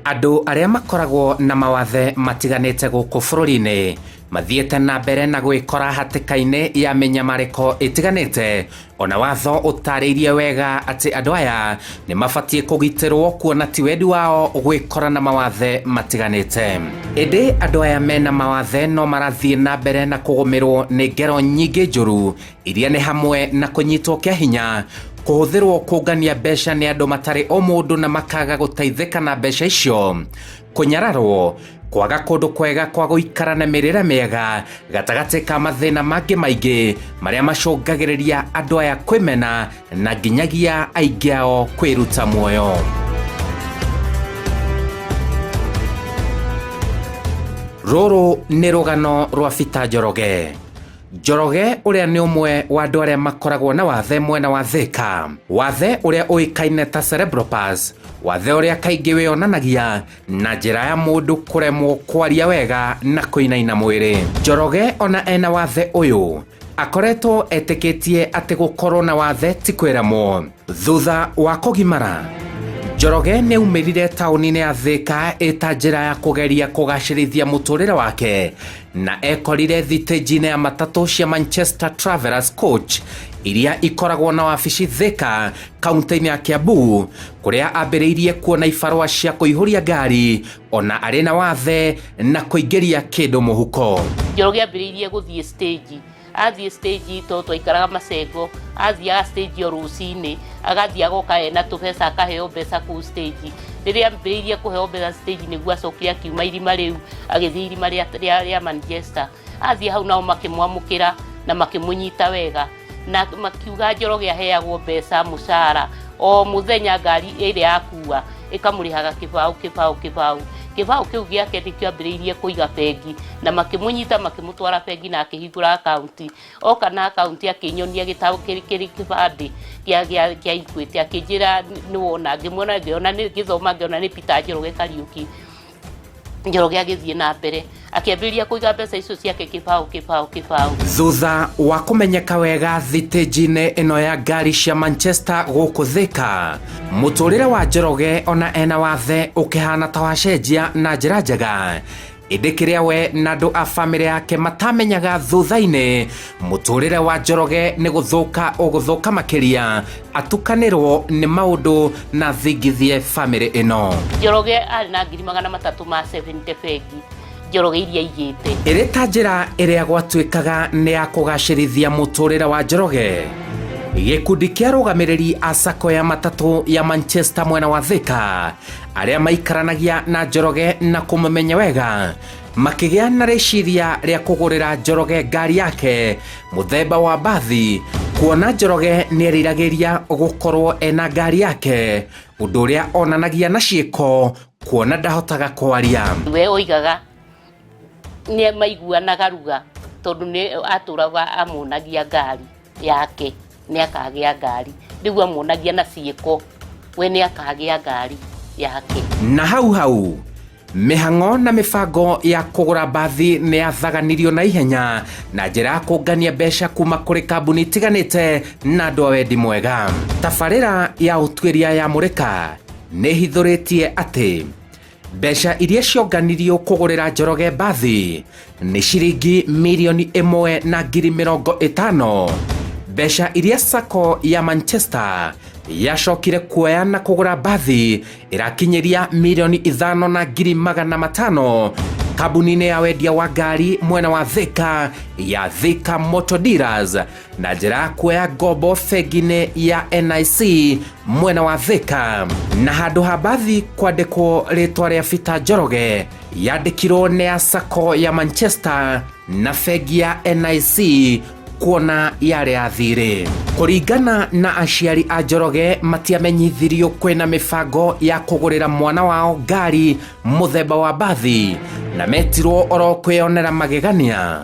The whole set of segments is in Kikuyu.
Andũ arĩa makoragwo na mawathe matiganĩte gũkũ bũrũri-inĩ mathiĩte na mbere na gwĩkora hatĩka-inĩ ya mĩnyamarĩko ĩtiganĩte, ona watho ũtarĩirie wega atĩ andũ aya nĩ mabatiĩ kũgitĩrwo kuona ti wendi wao gwĩkora na mawathe matiganĩte. Ĩndĩ andũ aya mena mawathe no marathiĩ na mbere na kũgũmĩrwo nĩ ngero nyingĩ njũru iria nĩ hamwe na kũnyitwo kĩa hinya, kũhũthĩrwo kũngania mbeca nĩ andũ matarĩ ũmũndũ na makaga gũteithĩka na mbeca icio, kũnyararwo, kwaga kũndũ kwega kwa gũikara na mĩrĩre mĩega, gatagatĩ ka mathĩna mangĩ maingĩ marĩa macũngagĩrĩria andũ aya kwĩmena na nginyagia aingĩ ao kwĩruta muoyo. Rũrũ nĩ rũgano rwa Peter Njoroge. Njoroge ũrĩa nĩ ũmwe wa andũ arĩa makoragwo na wathe mwena wa Thika, wathe ũrĩa ũĩkaine ta cerebral palsy, wathe ũrĩa kaingĩ wĩyonanagia na njĩra ya mũndũ kũremwo kwaria wega na kũinaina mwĩrĩ. Njoroge ona ena wathe ũyũ akoretwo etĩkĩtie atĩ gũkorwo na wathe ti kwĩremwo. Thutha wa kũgimara, Njoroge nĩ aumĩrire taũni-inĩ ya Thika ĩta njĩra ya kũgeria kũgacĩrithia mũtũrĩre wake na ekorire thitĩnji-inĩ ya matatũ cia Manchester Travelers Coach iria ikoragwo na wabici Thika kaunti-inĩ ya Kiambu, kũrĩa ambĩrĩirie kuona ibarũa cia kũihũria ngari ona arĩ na wathe na kũingĩria kĩndũ mũhuko. Njoroge ambĩrĩirie gũthiĩ stage, athiĩ stage tondũ twaikaraga Macengo, athiaga stage o rũcinĩ, agathiĩ agoka ena tũbeca akaheo mbeca kũu stage. Rĩrĩa ambĩrĩirie kũheo mbeca stage nĩguo acokire akiuma irima rĩu agĩthiĩ irima rĩa Manchester. Athiĩ hau nao makĩmwamũkĩra na makĩmũnyita wega na makiuga Njoroge aheagwo mbeca mũcara o mũthenya, ngari ĩrĩa akua ĩkamũrĩhaga kĩbaũ kĩbaũ kĩbaũ. Kĩbaũ kĩu gĩake nĩkĩo ambĩrĩirie kũiga bengi na makĩmũnyita makĩmũtwara bengi na akĩhingũra akaunti. Oka na akaunti akĩnyonia gĩtaũ kĩbandĩ kĩa Equity, akĩnjĩra nĩwona, ngĩmuona ngĩona ngĩthoma ngĩona nĩ Peter Njoroge Kariũki. Njoroge agĩthiĩ na mbere akĩambĩrĩria kũiga mbeca icio ciake kĩbaũ kĩbaũ kĩbaũ. Thutha wa kũmenyeka wega thitĩnji-inĩ ĩno ya ngari cia Manchester gũkũ Thika, mũtũrĩre wa Njoroge ona ena wathe ũkĩhana ta wacenjia na njĩra njega. Ĩndĩ kĩrĩa we na andũ a bamĩrĩ yake matamenyaga thutha-inĩ, mũtũrĩre wa Njoroge nĩ gũthũka ũgũthũka makĩria, atukanĩrwo nĩ maũndũ na thingithie bamĩrĩ ĩno. Njoroge arĩ na ngiri magana matatũ ma 70 bengi, Njoroge iria aigĩte. Ĩrĩ ta njĩra ĩrĩa gwatuĩkaga nĩ ya kũgacĩrithia mũtũrĩre wa Njoroge, gĩkundi kĩa arũgamĩrĩri a sacco ya matatũ ya Manchester mwena wa Thika arĩa maikaranagia na Njoroge na kũmũmenya wega makĩgĩa na rĩciria rĩa kũgũrĩra Njoroge ngari yake mũthemba wa mbathi, kuona Njoroge nĩeriragĩria gũkorwo ena ngari yake, ũndũ ũrĩa onanagia na ciĩko kuona ndahotaga kwaria. We oigaga nĩ maiguanaga ruga tondũ nĩ atũraga amuonagia ngari yake, nĩ akagĩa ngari, rĩu amuonagia na ciĩko we nĩ akagĩa ngari yake. Na hau hau mĩhang'o na mĩbango ya kũgũra mbathi nĩ yathaganirio na ihenya na njĩra ya kũngania mbeca kuma kũrĩ kambuni itiganĩte na andũ a wendi mwega. Tabarĩra ya ũtuĩria ya Mũrĩka nĩ ĩhithũrĩtie atĩ mbeca iria cionganirio kũgũrĩra Njoroge mbathi nĩ ciringi mirioni ĩmwe na ngiri mĩrongo ĩtano. Mbeca iria sacco ya Manchester yacokire kuoya na kũgũra mbathi ĩrakinyĩria mirioni ithano na ngiri magana matano kambuni-inĩ ya wendia wa ngari mwena wa Thika ya Thika Motor Dealers na njĩra ya kuoya ngombo bengi-inĩ ya NIC mwena wa Thika. Na handũ ha mbathi kwandĩkwo rĩtwa rĩa Peter Njoroge, yandĩkirwo nĩ ya sacco ya Manchester na bengi ya NIC kuona yarĩ ya thirĩ. Kũringana na aciari a Njoroge, matiamenyithirio kwĩna mĩbango ya kũgũrĩra mwana wao ngari mũthemba wa mbathi na metirwo oro kwĩyonera magegania.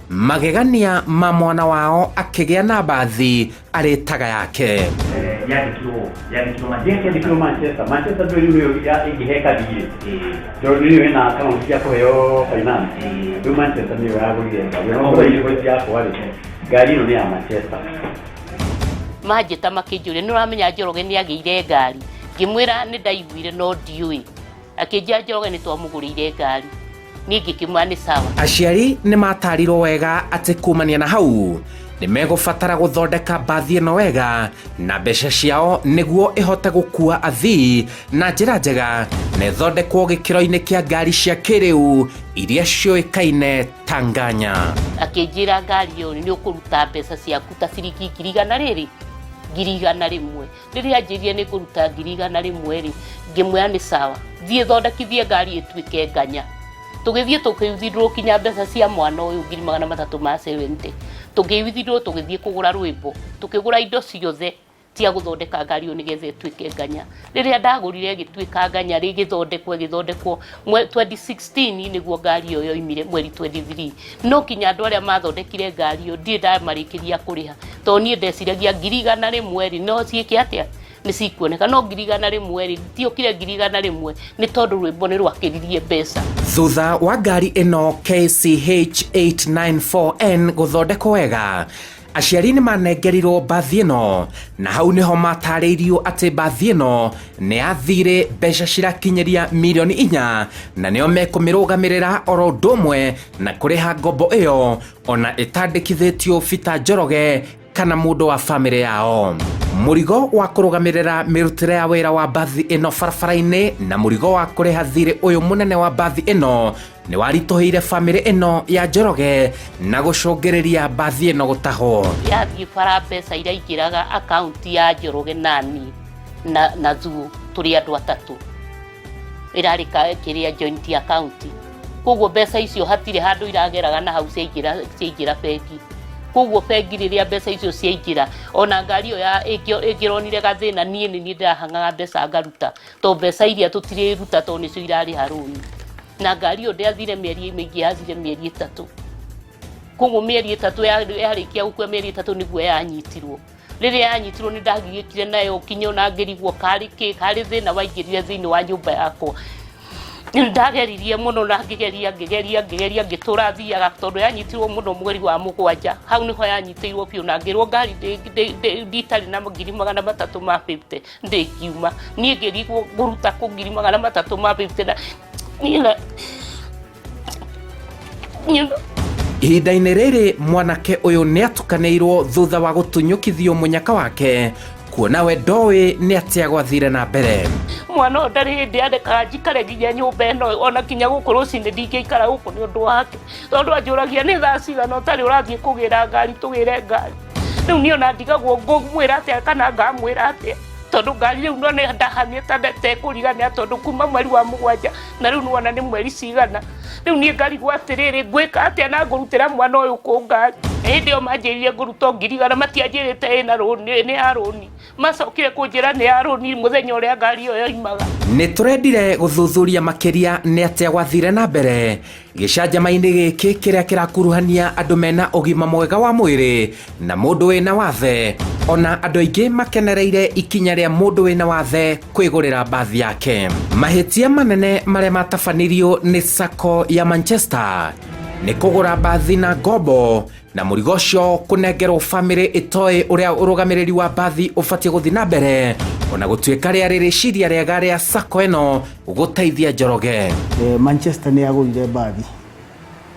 Magegania ma mwana wao akĩgĩa na mbathi arĩtaga yake. Yandĩkirwo Manchester. Yandĩkirwo Manchester. Manchester ndũĩ rĩu nĩyo ĩngĩheka thiirĩ. Tondũ nĩyo ĩna account cia kũheo finance. Rĩu Manchester nĩyo yagũrire ngari. Ona okorwo invoice yakwa rĩ, ngari ĩno nĩ ya Manchester. Manjĩta makĩnjũria nĩ ũramenya Njoroge nĩ agĩire ngari, ngĩmwĩra nĩ ndaiguire no ndiũĩ. Akĩnjĩra Njoroge nĩ twamũgũrĩire ngari, niĩ ngĩkĩmwĩra nĩ sawa. Aciari nĩ matarirwo wega atĩ kumania na hau nĩ megũbatara gũthondeka mbathi ĩno wega na mbeca ciao nĩguo ĩhote gũkua athii na njĩra njega na ĩthondekwo gĩkĩro-inĩ kĩa ngari cia kĩrĩu iria ciũĩkaine ta nganya. Akĩnjĩra ngari ĩyo nĩ ũkũruta mbeca ciaku ta ciringi 100,000 rĩrĩ, 100,100. Rĩrĩa anjĩrire nĩ ngũruta 100,100 rĩ, ngĩmwĩra nĩ sawa, thiĩ thondekithie ngari ĩtuĩke nganya. Tũgĩthiĩ tũkĩwithdraw kinya mbeca cia mwana ũyũ 370,000. Tũkĩwithdraw tũgĩthiĩ kũgũra rwĩmbo, tũkĩgũra indo ciothe cia gũthondeka ngari ĩyo nĩgetha ĩtuĩke nganya. Rĩrĩa ndagũrire ĩgĩtuĩka nganya, ĩgĩthondekwo ĩgĩthondekwo, 2016 nĩguo ngari ĩyo yoimire mweri 23. No kinya andũ arĩa mathondekire ngari ĩyo ndirĩ ndamarĩkĩria kũrĩha, tondũ niĩ ndeciragia 100,000 rĩ, no ciĩke atĩa, nĩ cikuoneka. No 100,000 rĩ, ndiokire 100,000 nĩ tondũ rwĩmbo nĩ rwakĩririe mbeca. Thutha wa ngari ĩno KCH 894N gũthondekwo wega, aciari nĩ manengerirwo mbathi ĩno na hau nĩho matarĩirio atĩ mbathi ĩno nĩ yathire mbeca cirakinyĩria 4 mirioni na nĩo mekũmĩrũgamĩrĩra oro ũndũ ũmwe na kũrĩha ngombo ĩyo ona ĩtandĩkithĩtio Peter Njoroge kana mũndũ wa bamĩrĩ yao. Mũrigo wa kũrũgamĩrĩra mĩrutĩre ya wĩra wa mbathi ĩno barabara-inĩ na mũrigo wa kũrĩha thirĩ ũyũ mũnene wa mbathi ĩno nĩ waritũhĩire bamĩrĩ ĩno ya Njoroge na gũcũngĩrĩria mbathi ĩno gũtahwo. Yathiĩ bara mbeca iria ingĩraga akaunti ya Njoroge nani na Zuo tũrĩ andũ atatũ, ĩrarĩ kĩrĩa joint account, koguo mbeca icio hatirĩ handũ irageraga na hau ciaingĩra bengi. Koguo bengi rĩrĩa mbeca icio ciaingĩra, ona ngari ĩyo ĩngĩronire gathĩna, niĩ nĩ niĩ ndĩrahang'aga mbeca ngaruta, tondũ mbeca iria tũtirĩruta tondũ nĩcio irarĩha rũni. Na ngari ĩyo ndĩathire mĩeri mĩingĩ, yathire mĩeri 3. Koguo mĩeri 3 yarĩkia gũkua, mĩeri 3 nĩguo yanyitirwo. Rĩrĩa yanyitirwo nĩ ndagiĩkire nayo kinya ona ngĩrigwo karĩ kĩ karĩ thĩna waingĩrire thĩinĩ wa nyũmba yakwa. Nĩ ndageririe mũno na ngĩgeria ngĩgeria ngĩgeria ngĩtũra thiaga, tondũ yanyitirwo mũno mweri wa mũgwanja, hau nĩho yanyitirwo biũ na ngĩrwo ngari nditarĩ na 350,000 ndĩngiuma. Niĩ ngĩrigwo ngũruta kũ 350,000 na niĩ na Ihinda-inĩ rĩrĩ mwanake ũyũ nĩ atukanĩirwo thutha wa gũtunyũkithio mũnyaka wake kuona we ndoĩ nĩ atĩa gwathire na mbere. Mwana ũyũ ndarĩ hĩndĩ andekaga njikare nginya nyũmba ĩno, ona kinya gũkũ rũcinĩ ndingĩikara gũkũ nĩ ũndũ wake, tondũ anjũragia nĩ thaa cigana ũtarĩ ũrathiĩ kũgĩra ngari, tũgĩre ngari. Rĩu niĩ ona ndigagwo ngũmwĩra atĩa kana ngamwĩra atĩa, tondũ ngari rĩu no nĩ ndahamia ta tekũriganĩra, tondũ kuma mweri wa mũgwanja na rĩu nĩwona nĩ mweri cigana. Rĩu niĩ ngarigwo atĩrĩrĩ, ngwĩka atĩa na ngũrutĩra mwana ũyũ kũ ngari? Hĩndĩ ĩyo manjĩrire ngũruta 100,000, matianjĩrĩte ĩna rũni, nĩ ya rũni. Macokire kũnjĩra nĩ ya rũni mũthenya ũrĩa ngari ĩyo yoimaga. Nĩ tũrendire gũthuthuria makĩria nĩ atĩa gwathire na mbere gĩcanjama-inĩ gĩkĩ kĩrĩa kĩrakuruhania andũ mena ũgima mwega wa mwĩrĩ na mũndũ wĩna wathe. Ona andũ aingĩ makenereire ikinya rĩa mũndũ wĩna wathe kwĩgũrĩra mbathi yake. Mahĩtia manene marĩa matabanirio nĩ sacco ya Manchester nĩ kũgũra mbathi na ngombo na mũrigo ũcio kũnengerwo bamĩrĩ ĩtoĩ ũrĩa ũrũgamĩrĩri wa mbathi ũbatiĩ gũthiĩ na mbere, ona gũtuĩka rĩarĩ rĩciria rĩega rĩa sacco ĩno gũteithia Njoroge. Manchester nĩ yagũrire mbathi,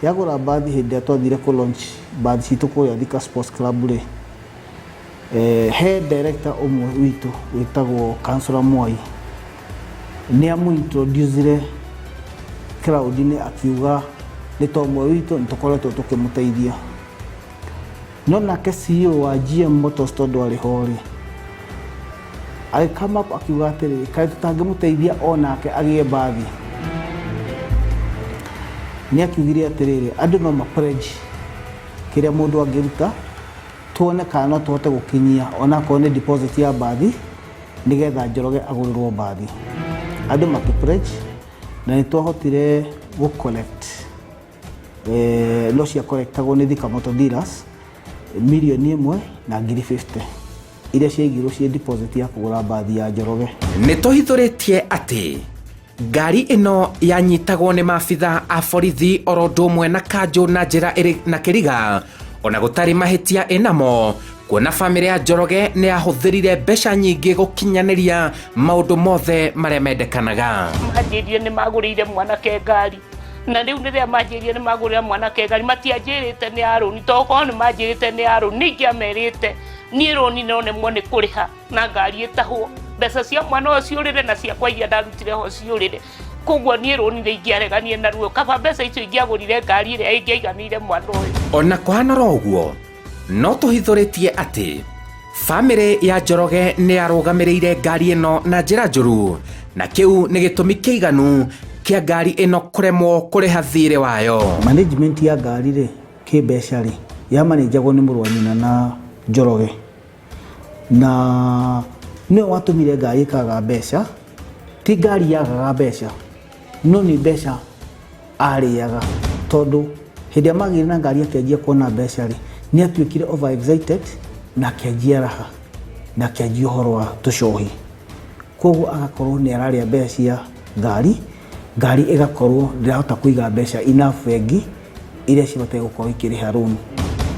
yagũra mbathi hĩndĩ ĩrĩa twathire kũ launch mbathi citũ kũrĩa Thika Sports Club rĩ, he director ũmwe witũ wĩtagwo Councillor Mwai nĩ amũ-introducire crowd-inĩ akiuga nĩ ta ũmwe witũ nĩ tũkoretwo tũkĩmũteithia. No nake CEO wa GM Motors tondũ arĩ ho rĩ, agĩ come up akiuga atĩrĩrĩ, kaĩ tũtangĩmũteithia onake agĩe mbathi? Nĩ akiugire atĩrĩrĩ, andũ no ma pledge kĩrĩa mũndũ angĩruta tuone kana no tũhote gũkinyia onakorwo nĩ deposit ya mbathi nĩgetha Njoroge agũrĩrwo mbathi. Andũ makĩ pledge na nĩ twahotire gũ collect, no cia collectagwo nĩ Thika Motor Dealers, 1,050,000 iria ciaigirwo ciĩ deposit ya kũgũra mbathi ya Njoroge. Nĩ tũhithũrĩtie atĩ ngari ĩno yanyitagwo nĩ maabitha a borithi oro ũndũ ũmwe na kanjũ na njĩra ĩrĩ na kĩriga ona gũtarĩ mahĩtia ĩnamo. Kuona bamĩrĩ ya Njoroge nĩ yahũthĩrire mbeca nyingĩ gũkinyanĩria maũndũ mothe marĩa mendekanaga. Manjĩrire nĩ magũrĩire mwanake ngari, na rĩu rĩrĩa manjĩrire nĩ magũrĩra mwanake ngari, matianjĩrĩte nĩ ya rũni, tondũ korwo nĩ manjĩrĩte nĩ ya rũni nĩingĩamerĩte niĩ rũni no nemwo nĩ kũrĩha na ngari ĩtahwo, mbeca cia mwana ũyũ ciũrĩre na ciakwa iria ndarutire ho ciũrĩre. Koguo niĩ rũni nĩ ingĩareganie naruo, kaba mbeca icio ingĩagũrire ngari ĩrĩa ĩngĩaiganĩire mwana ũyũ. Ona kũhana oro ũguo, no tũhithũrĩtie atĩ bamĩrĩ ya Njoroge nĩ yarũgamĩrĩire ngari ĩno na njĩra njũru, na kĩu nĩ gĩtũmi kĩiganu kĩa ngari ĩno kũremwo kũrĩha thirĩ wayo. Management ya ngari rĩ, kĩmbeca rĩ, yamanĩnjagwo nĩ mũrũ wa nyina na Njoroge, na nĩwe watũmire ngari ĩkaga mbeca. Ti ngari yagaga mbeca, no nĩ mbeca arĩaga, tondũ hĩndĩ ĩrĩa magĩire na ngari akĩanjia kuona mbeca rĩ, nĩ atuĩkire over excited na akĩanjia raha na akĩanjia ũhoro wa tũcohi. Koguo agakorwo nĩ ararĩa mbeca cia ngari, ngari ĩgakorwo ndĩrahota kũiga mbeca enough bengi iria cibataire gũkorwo ikĩrĩha rũni.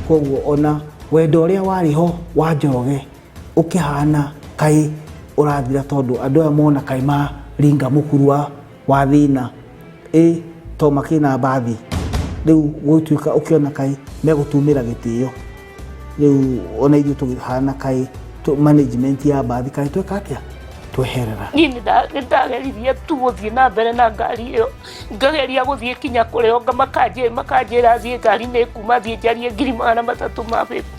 Koguo ona wendo ũrĩa warĩ ho wa Njoroge ũkĩhana kaĩ ũrathira, tondũ andũ aya mona kaĩ maringa mũkuru wa thĩna, ĩ to makĩna mbathi rĩu gũtuĩka ũkĩona kaĩ megũtumĩra gĩtĩo. Rĩu ona ithuĩ tũkĩhana kaĩ management ya mbathi kaĩ tweka atĩa, tweherera. Niĩ nĩ ndageririe tu gũthiĩ na mbere na ngari ĩyo, ngageria gũthiĩ kinya kũrĩ o, makanjĩra thiĩ ngari nĩ kuma thiĩ njarie 300,000 ma fifty.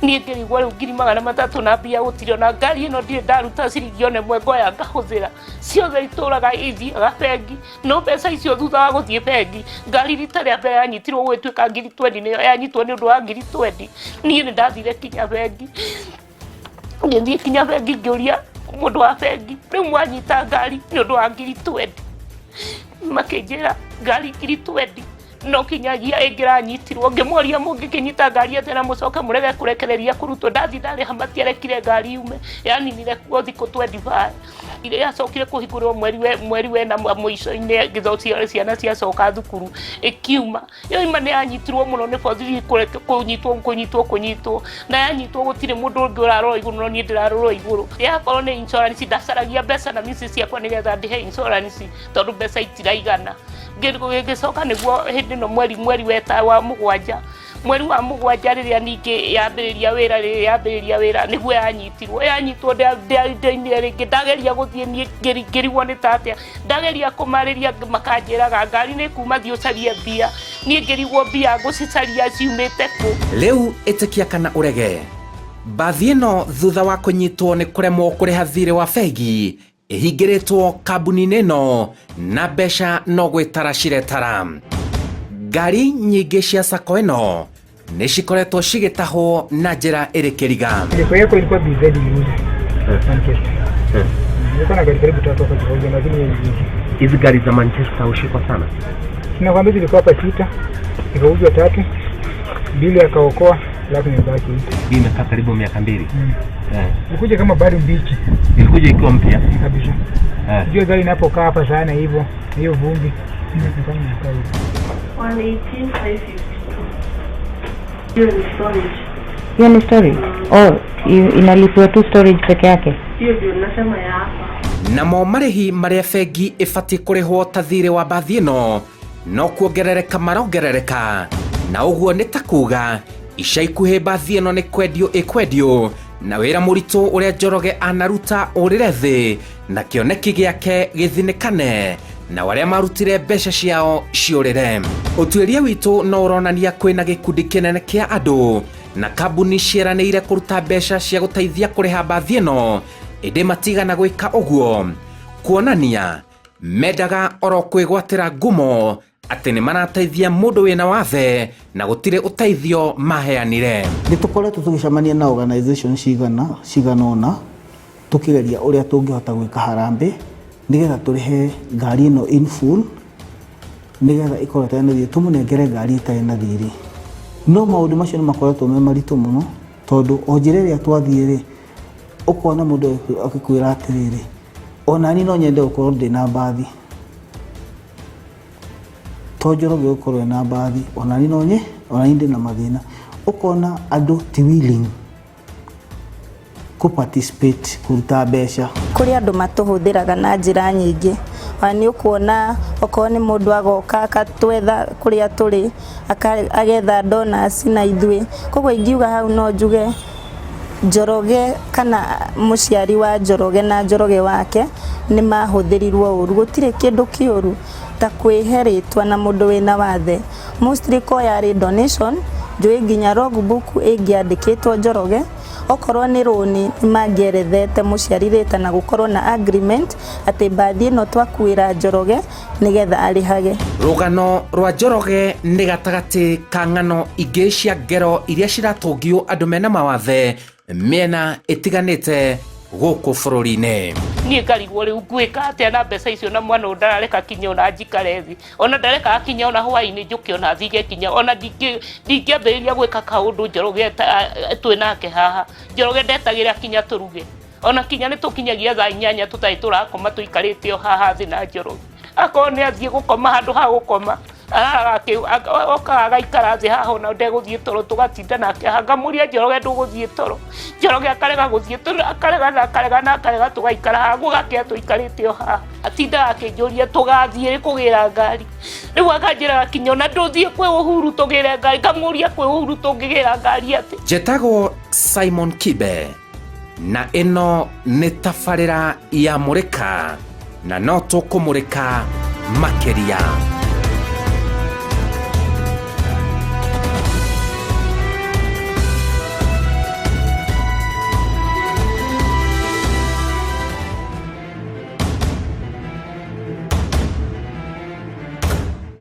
Niĩ ngĩrigwo rĩu 300,000 na mbia gũtirĩ, ona ngari ĩno ndirĩ ndaruta ciringi ona ĩmwe ngoya ngahũthĩra, ciothe itũraga ithiaga bengi. No mbeca icio thutha wa gũthiĩ bengi, ngari rita rĩa mbere yanyitirwo gũgĩtuĩka 20,000 nĩyo yanyitwo nĩ ũndũ wa 20,000. Niĩ nĩ ndathire kinya bengi, ngĩthiĩ kinya bengi ngĩũria mũndũ wa bengi, rĩu mwanyita ngari nĩ ũndũ wa 20,000? Makĩnjĩra ngari 20,000 no kinyagia ĩngĩranyitirwo. Ngĩmoria, mũngĩkĩnyita ngari atĩa na mũcoke mũrege kũrekereria kũrutwo? Ndathiĩ ndarĩha, matiarekire ngari yume, yaninire kuo thikũ 25. Iria yacokire kũhingũrwo mweri wena mũico-inĩ, gĩtho ciana ciacoka thukuru, ĩkiuma. Yoima nĩ yanyitirwo mũno nĩ borithi, kũnyitwo kũnyitwo kũnyitwo, na yanyitwo gũtirĩ mũndũ ũngĩ ũrarora igũrũ no niĩ ndĩrarora igũrũ. Yakorwo nĩ insurance, ndacaragia mbeca na misi ciakwa nĩgetha ndĩhe insurance, tondũ mbeca itiraigana. Ngĩcoka nĩguo hĩndĩ ĩno mweri weta wa mũgwanja, mweri wa mũgwanja rĩrĩa ningĩ yambĩrĩria wĩra, rĩrĩa yambĩrĩria wĩra nĩguo yanyitirwo. Yanyitwo ndaimire rĩngĩ, ndageria gũthiĩ niĩ ngĩrigwo nĩ ta atĩa, ndageria kũmarĩria makanjĩraga ngari nĩ kuma, thiĩ ũcarie mbia. Niĩ ngĩrigwo mbia ngũcicaria ciumĩte kũ. Rĩu ĩtĩkia kana ũrege, mbathi ĩno thutha wa kũnyitwo nĩ kũremwo kũrĩha thirĩ wa bengi ĩhingĩrĩtwo kambuni-inĩ ĩno na mbeca no gwĩtara ciretara. Ngari nyingĩ cia sacco ĩno nĩ cikoretwo cigĩtahwo na njĩra ĩrĩ kĩriga. Ilikuwa yako ilikuwa BZ iliuza Manchester. Nilikuwa na gari karibu tatu hapa zikauzwa, lakini hiyo iliuzwa. Hizi gari za Manchester hushikwa sana. Nakwambia zilikuwa hapa sita, ikauzwa tatu, mbili akaokoa, alafu imebaki hii. Hii imekaa karibu miaka 2. Ilikuja kama bado mbichi. Ilikuja ikiwa mpya kabisa. Unajua gari inapokaa hapa sana hivyo, hiyo vumbi kama inakaa hivyo. 118,552. Hiyo ni storage. Hiyo ni storage? Oh, inalipiwa tu storage peke yake? Hiyo ndio nasema ya hapa. Namo marĩhi marĩa bengi ĩbatiĩ kũrĩhwo ta thirĩ wa mbathi ĩno no kuongerereka marongerereka, na ũguo nĩ ta kuga ica ikuhĩ mbathi ĩno nĩ kwendio ĩkwendio, na wĩra mũritũ ũrĩa Njoroge anaruta ũrĩre thĩ na kĩoneki gĩake gĩthinĩkane na arĩa marutire mbeca ciao ciũrĩre. Ũtuĩria witũ no ũronania kwĩna gĩkundi kĩnene kĩa andũ na kambuni ciĩranĩire kũruta mbeca cia gũteithia kũrĩha mbathi ĩno, ĩndĩ matigana gwĩka ũguo, kuonania mendaga oro kwĩgwatĩra ngumo atĩ nĩ marateithia mũndũ wĩna wathe na gũtirĩ ũteithio maheanire. Nĩ tũkoretwo tũgĩcemania na organization cigana ũna tũkĩgeria ũrĩa tũngĩhota gwĩka harambee nĩgetha tũrĩhe ngari ĩno in full, nĩgetha ĩkorwo ĩtarĩ na thirĩ, tũmũnengere ngari ĩtarĩ na thirĩ. No maũndũ macio nĩ makoretwo me maritũ mũno, tondũ o njĩra ĩrĩa twathiĩ rĩ, ũkona mũndũ agĩkwĩra atĩrĩrĩ, ona niĩ no nyende gũkorwo ndĩna mbathi, to Njoroge gũkorwo ena mbathi, ona niĩ no nye, ona niĩ ndĩna mathĩna. Ũkona andũ ti willing Kũ participate kũruta mbeca. Kũrĩ andũ matũhũthĩraga na njĩra nyingĩ, ona nĩ ũkuona okorwo nĩ mũndũ agoka agatwetha kũrĩa tũrĩ, agetha donors na ithuĩ, koguo ingiuga hau no njuge Njoroge kana mũciari wa Njoroge na Njoroge wake nĩ mahũthĩrirwo ũru, gũtirĩ kĩndũ kĩũru ta kwĩhe rĩtwa na mũndũ wĩna wathe, mostly ko yarĩ donation, njũĩ nginya logbook ĩngĩandĩkĩtwo Njoroge. Okorwo nĩ rũni nĩ mangĩerethete mũciari later na gũkorwo na agreement atĩ mbathi ĩno twakuĩra Njoroge nĩgetha arĩhage. Rũgano rwa Njoroge nĩ gatagatĩ ka ng'ano ingĩ cia ngero iria ciratũngio andũ mena mawathe mĩena ĩtiganĩte gũkũ bũrũri-inĩ. Niĩ ngarigwo rĩu ngwĩka atĩa na mbeca icio na mwana ũyũ ndarareka kinya ona njikare thĩ ona ndareka kinya ona hwainĩ njũke ona thige kinya ona ndingĩambĩrĩria gwĩka kaũndũ Njoroge twĩ nake haha. Njoroge ndetagĩra kinya tũruge ona kinya nĩ tũkinyagia thaa 8 tũtarĩ tũrakoma tũikarĩte o haha thĩ na Njoroge. Akorwo nĩ athiĩ gũkoma handũ ha gũkoma okaga agaikara thĩ haha ona ndegũthiĩ toro tũgatinda nake haha. Ngamũria Njoroge ndũgũthiĩ toro, Njoroge akarega gũthiĩ toro, akarega na akarega na akarega, tũgaikara haha gũgakĩa tũikarĩte o haha. Atindaga akĩnjũria tũgathiĩ rĩ kũgĩra ngari, rĩu akanjĩraga kinya ona ndũthiĩ kwĩ Uhuru tũgĩre ngari, ngamũria kwĩ Uhuru tũngĩgĩra ngari atĩ. Njĩtagwo Simon Kibe na ĩno nĩ tabarĩra ya Mũrĩka na no tũkũmũrĩka makĩria.